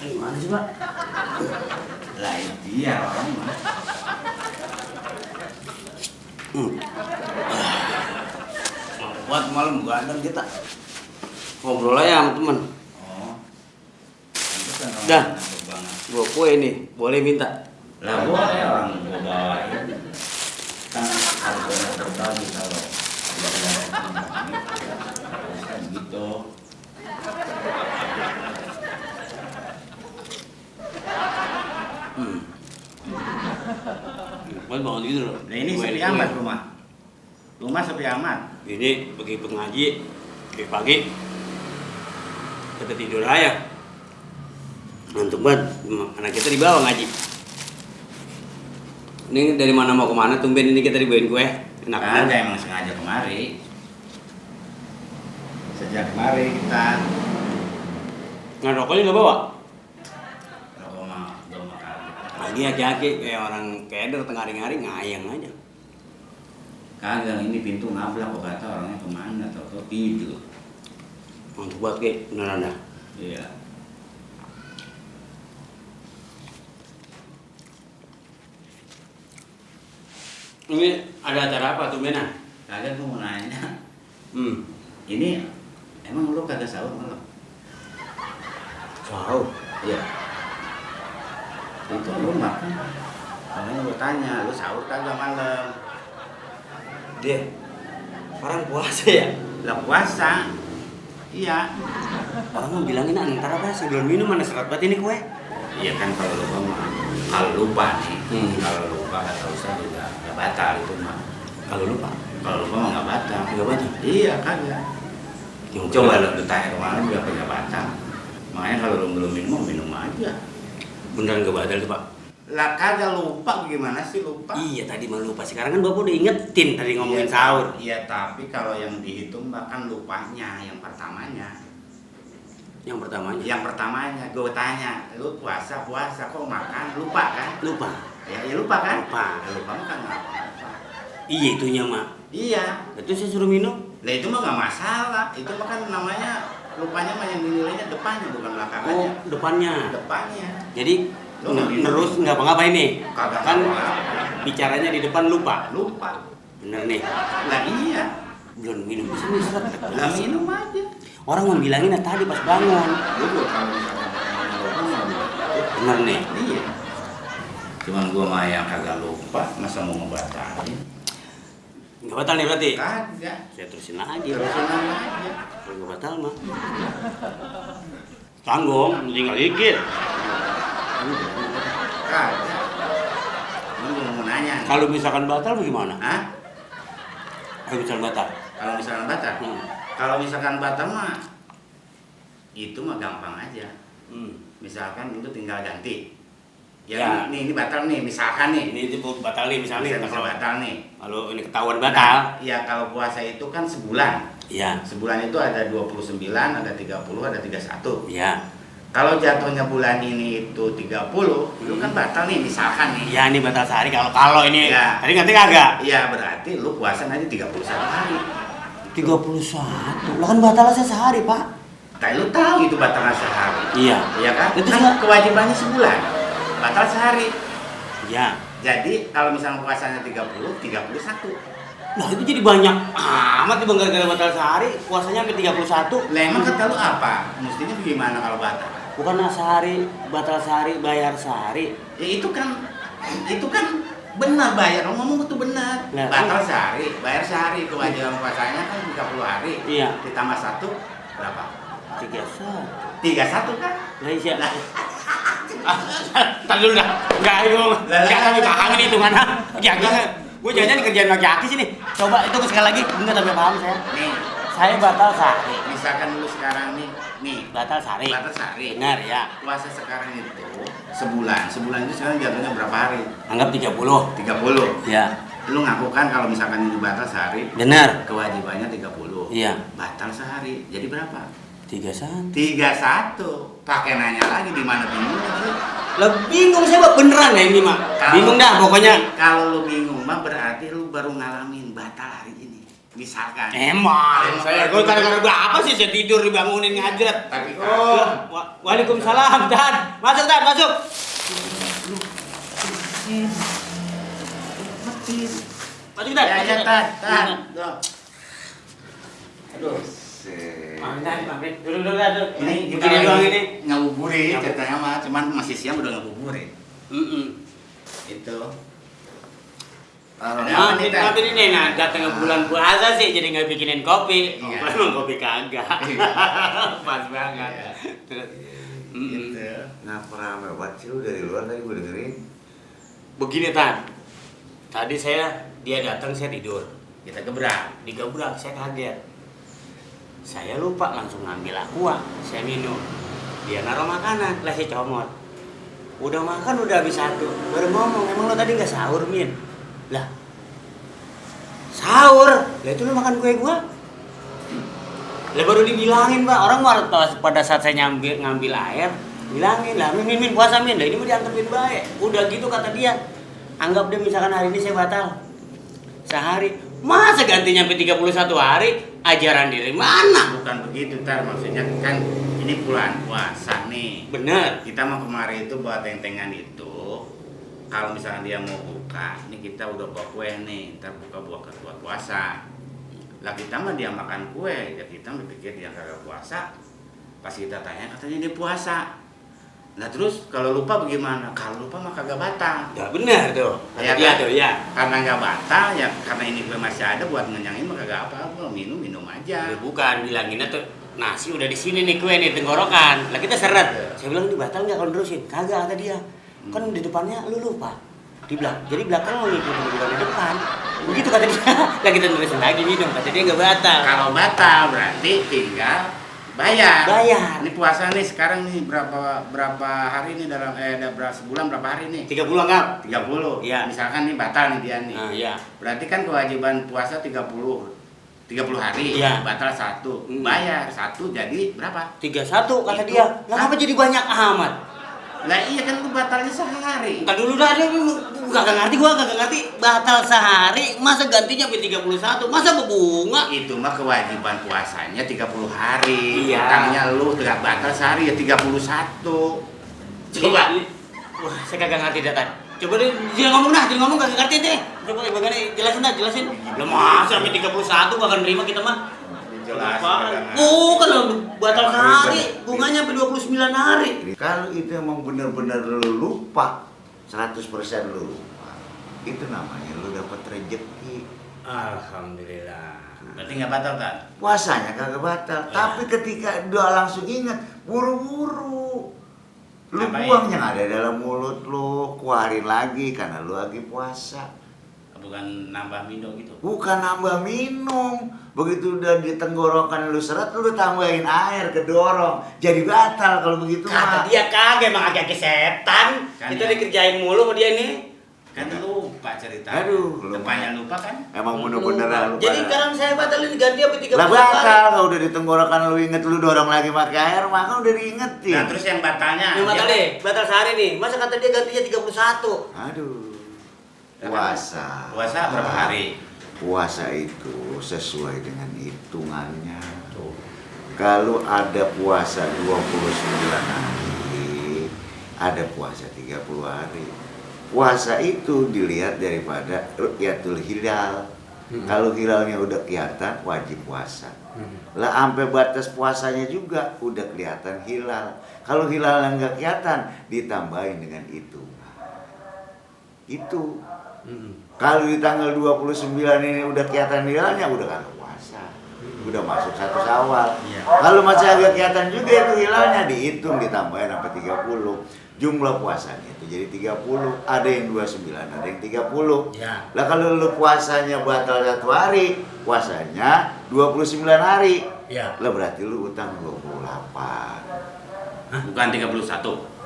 Gimana sih, Pak? Lah itu dia orang mah. Buat malam begadang kita. Ngobrol aja sama temen. Oh. Pantesan orang Dah. ngantuk banget. Gua kue nih, boleh minta? Lah boleh orang gua bawain. Kan harganya terbagi kalau harusnya gitu. Buat bangun gitu loh. Nah ini Kue- sepi kue. amat rumah. Rumah sepi amat. Ini pergi pengaji, pagi kita tidur aja. Ngantuk banget, anak kita dibawa ngaji. Ini dari mana mau kemana? Tumben ini kita dibawain kue. Enak Ada banget. emang sengaja kemari. Sejak kemari kita Nggak rokoknya nggak bawa? rokok mah belum makan. Lagi aki-aki kayak orang keder tengah hari ngayang aja. Kagak ini pintu ngablak kok kata orangnya kemana atau tidur. Untuk buat kayak beneran dah. Iya. Ini ada acara apa tuh Bena? Kagak gua mau nanya. Hmm. Ini emang lu kagak sahur malam? Wow. Iya. Itu lu makan. Makanya gua tanya, lu sahur kagak malam? Dia orang puasa ya. Lah puasa. Iya. Orang mau bilangin antara apa sebelum minum mana serat banget ini kue. Iya kan kalau lupa mah. Kalau lupa nih, kalau lupa kata usah juga nggak batal itu mah. Kalau lupa, Kalau lupa mah nggak batal. nggak batal. Iya kagak. Coba lu tanya kemarin juga nggak batal. Makanya kalau lu belum minum, minum aja. Beneran nggak batal tuh Pak? Lah kagak lupa gimana sih lupa? Iya tadi mah lupa. Sekarang kan Bapak udah ingetin tadi ngomongin Iya, sahur. Iya tapi kalau yang dihitung bahkan lupanya yang pertamanya. Yang pertamanya. Yang pertamanya gue tanya, lu puasa kok makan lupa kan? Lupa. Ya lupa kan? Lupa. Lupa mah kan nggak apa-apa. Iya itunya mah. Iya. Itu saya suruh minum. Lah itu mah nggak masalah. Itu mah kan namanya lupanya mah yang dinilainya depannya bukan belakangnya. Oh depannya. Depannya. Jadi Lu nggak minum. terus nggak apa-apa ini. Kagak Kan apa-apa. bicaranya di depan lupa. Lupa. Bener nih. Lah iya. Belum minum bisa nih serat. Lah minum aja. Orang mau bilangin tadi pas bangun. Lu juga kalau misalkan lupa mah Bener nih. iya. Cuman gua mah yang kagak lupa, masa mau ngebatalin? Nggak batal nih berarti. Kagak. Saya terusin lagi. Terusin aja. Kalau nggak batal mah. Tanggung, tinggal dikit. Kagak. Cuman gua mau nanya. nih. Kalau misalkan batal bagaimana? Hah? Kalau misalkan batal. Kalau misalkan batal? Hmm. Kalau misalkan batal mah itu mah gampang aja. Hmm. Misalkan itu tinggal ganti. Ya, Ya. ini batal nih, misalkan nih. Ini batal nih misalnya. Bisa batal nih. Kalau ini ketahuan batal. Iya, kalau puasa itu kan sebulan. Iya. Sebulan itu ada 29, ada 30, ada 31. Iya. Kalau jatuhnya bulan ini itu 30, itu kan batal nih, misalkan nih. Iya ini batal sehari kalau ini. Iya. Tadi ngerti kagak? Iya, berarti lu puasa nanti 31 hari. 31. Lah kan batal saya sehari, Pak. Tapi lu tahu itu batalnya sehari. Iya. Iya kan? Itu Kan juga- kewajibannya sebulan. Batal sehari. Iya. Jadi kalau misalnya puasanya 30, 31. Lah itu jadi banyak amat nih Bang gara-gara batal sehari, puasanya sampai 31. Lah emang kata lu apa? Mestinya gimana kalau batal? Bukan sehari, batal sehari, bayar sehari. Ya itu kan benar bayar. Lu ngomong itu benar. Lah, Batal sehari, bayar sehari. Kewajiban puasanya kan 30 hari. Iya. Ditambah 1 berapa? 31. 31 kan? Lah iya. Lah, Tadi dulu dah. Enggak ayo. Lah, Enggak kami paham ini hitungan. Ya Lah. gue jangan kerjaan laki-laki sini. Coba itu sekali lagi. Enggak tapi paham saya. nih, Saya batal sehari. misalkan lu sekarang nih, Batal sehari. batal sehari. Benar ya. Puasa sekarang itu sebulan. Sebulan itu sekarang jatuhnya berapa hari? Anggap 30. 30. Ya. Lu ngaku kan kalau misalkan ini batal sehari, Benar. kewajibannya 30. Iya. Batal sehari. Jadi berapa? 31. 31. Pakai nanya lagi di mana bingungnya sih? Lah bingung saya Pak beneran ya ini mah. Bingung dah pokoknya. Kalau lu bingung mah berarti lu baru ngalamin batal hari ini. misalkan. Emang saya gue gara-gara apa sih saya tidur dibangunin ngajret. Tapi Waalaikumsalam, Tan. Masuk, Tan, masuk. Masuk, Tan. Ya, Tan. Aduh. Pamit. Duduk. Ini kita Begini doang ini. ngabuburit katanya mah, cuman masih siang udah ngabuburit. Itu. Maafin ini, nah datang bulan puasa sih jadi nggak bikinin kopi. Iya. Emang kopi kagak. Pas banget. Terus, Gitu. Kenapa rame banget sih lu dari luar tadi gue dengerin? begini Tan. Tadi dia datang saya tidur. Kita gebrak. Digebrak, saya kaget. Saya lupa langsung ngambil aqua, saya minum. Dia naruh makanan, lah saya comot. Udah makan udah habis satu. Baru ngomong, emang lo tadi nggak sahur, Min? Lah, sahur? Lah itu lo makan kue gua? Lah baru dibilangin, Pak. Orang pada saat saya ngambil air, bilangin lah, Min puasa, Min. Lah ini mau diantepin baik. Udah gitu kata dia. Anggap deh misalkan hari ini saya batal sehari. Masa gantinya sampai 31 hari? Ajaran dari mana? Bukan begitu, Tar. Maksudnya kan ini bulan puasa nih. Bener. Kita mau kemarin itu buat tentengan itu. Kalau misalnya dia mau buka, ini kita udah bawa kue nih. Ntar buat puasa. Lah kita mah dia makan kue, ya kita berpikir dia kagak puasa. Pas kita tanya katanya dia puasa. Nah terus kalau lupa bagaimana? Kalau lupa mah kagak batal. Ya benar tuh. Ya, Dia kan? tuh ya. Karena nggak batal ya karena ini kue masih ada buat ngenyangin mah kagak apa-apa. Minum aja. Ya bukan bilanginnya tuh nasi udah di sini nih kue nih tenggorokan. Lah kita seret. Saya bilang ini batal nggak kalau terusin? Kagak kata dia. Kan di depannya lu lupa. Jadi belakang mau ngikutin di depan. Begitu kata dia. Lah kita terusin lagi minum. Kata dia nggak batal. Kalau batal berarti tinggal bayar. Ini puasa nih sekarang nih berapa hari nih dalam sebulan berapa hari nih? 30 anggap. 30. Iya. Misalkan nih batal nih dia nih. Nah, iya. Berarti kan kewajiban puasa 30 hari. Iya. Batal 1. Bayar 1 jadi berapa? 31 kata Itu. dia. Lah kenapa jadi banyak amat? Lah iya kan itu batalnya sehari. Entar dulu dah, dia kagak ngerti. Batal sehari, masa gantinya sampai 31? Masa berbunga? Itu mah kewajiban puasanya 30 hari. Iya. Utangnya lu tegak batal sehari ya 31. Coba. Wah, saya kagak ngerti dah, Tan. Coba deh, dia ngomong kagak ngerti deh. Coba bagaimana jelasin. Lah masa sampai 31 kagak nerima kita mah. Jelas. Bukan batal sehari, bunganya sampai 29 hari. Kalau itu emang bener-bener lu lupa, 100% lu lupa, itu namanya lu dapat rezeki. Alhamdulillah. Berarti nggak batal kan? Puasanya kagak batal, Ya. tapi ketika doa langsung ingat, buru-buru. Lu Ngapain? buang yang ada dalam mulut lu, keluarin lagi karena lu lagi puasa. Bukan nambah minum gitu. Bukan nambah minum. Begitu udah di tenggorokan lu seret, lu tambahin air kedorong. Jadi batal kalau begitu Kata mah. dia kagak, emang agak setan. Kan Kita ya. dikerjain mulu sama dia ini. Kan lupa cerita. Aduh, depannya lupa kan? Emang bener-bener lupa. Jadi sekarang saya batalin ganti sampai 31 lah hari. batal kalau udah di tenggorokan lu inget lu dorong lagi pakai air, maka udah diingetin. Nah terus yang batalnya? Yang batal dia- deh, batal sehari nih. Masa kata dia gantinya 31? Aduh. kan Puasa. Puasa berapa hari? Puasa itu sesuai dengan hitungannya. Kalau ada puasa 29 hari, ada puasa 30 hari. Puasa itu dilihat daripada ru'yatul hilal. Kalau hilalnya udah kelihatan, wajib puasa. Lah sampai batas puasanya juga udah kelihatan hilal. Kalau hilalnya nggak kelihatan, ditambahin dengan itu. Itu. Kalau di tanggal 29 ini udah kelihatan hilalnya, udah kagak puasa. Udah masuk 1 Syawal. Iya. Kalau masih agak kelihatan juga itu hilalnya, dihitung ditambahin sampai 30. Jumlah puasanya itu jadi 30. Ada yang 29, ada yang 30. Ya. Lah kalau lu puasanya batal 1 hari, puasanya 29 hari. Ya. Lah berarti lu utang 28. Bukan 31.